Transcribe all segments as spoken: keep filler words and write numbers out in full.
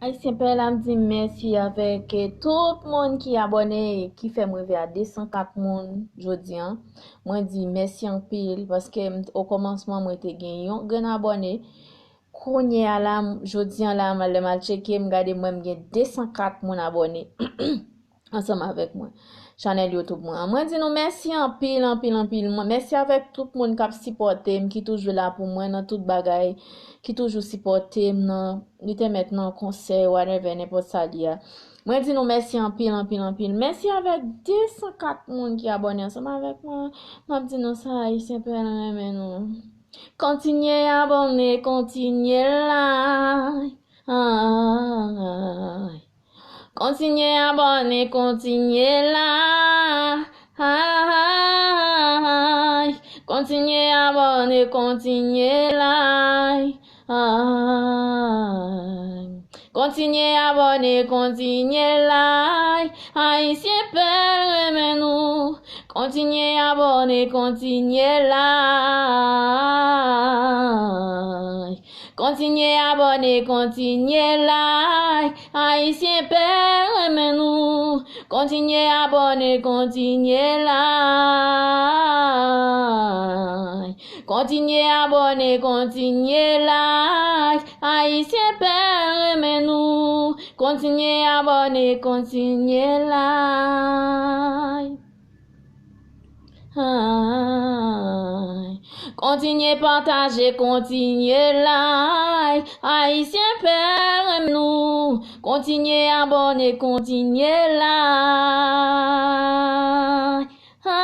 Ayisyen pè la, m di mèsi avèk, eh, tout moun ki abòne, ki fè m rive a de san kat moun jodi a. Mwen di mèsi anpil, paske m, o kòmansman, mwen te gen yon grenn abòne. Kounye a la, m, jodi a la, m al, lè m al tcheke, m gade, m wè m gen de san kat moun abòne ansanm avèk mwen. Chanèl YouTube mwen an. Mwen di nou mèsi anpil, anpil, anpil. Mwen, mèsi avèk tout moun k ap sipòte m, ki toujou la pou mwen nan tout bagay, ki toujou sipòte m nan, li te mèt nan konsèy, whatever, nenpòt sa li a. Mwen di nou mèsi anpil, anpil, anpil. Mèsi avèk de san kat moun ki abòne ansanm avèk mwen. M ap di nou sa, Ayisyen pè renmen nou. Kontinye abòne, kontinye like. Ay. Kontinye abòne, kontinye like. Ay. Kontinye abòne, kontinye like. Ay. Kontinye abòne, kontinye like. Ayisyen pè renmen nou. Kontinye abòne, kontinye like. Kontinye abòne, kontinye like. Ayisyen pè renmen nou. Kontinye abòne, kontinye like. Kontinye abòne, kontinye like. Ayisyen pè renmen nou. Kontinye abòne, kontinye like. Ay. Kontinye pataje, kontinye like. Ayisyen pè renmen nou. Kontinye abòne, kontinye like. Ay.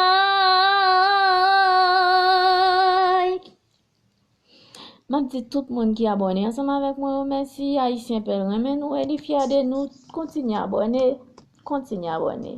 M ap di tout moun ki abòne ansanm avèk mwen yo mèsi. Ayisyen pè renmen nou e li fyè de nou. Kontinye abòne. Kontinye abòne.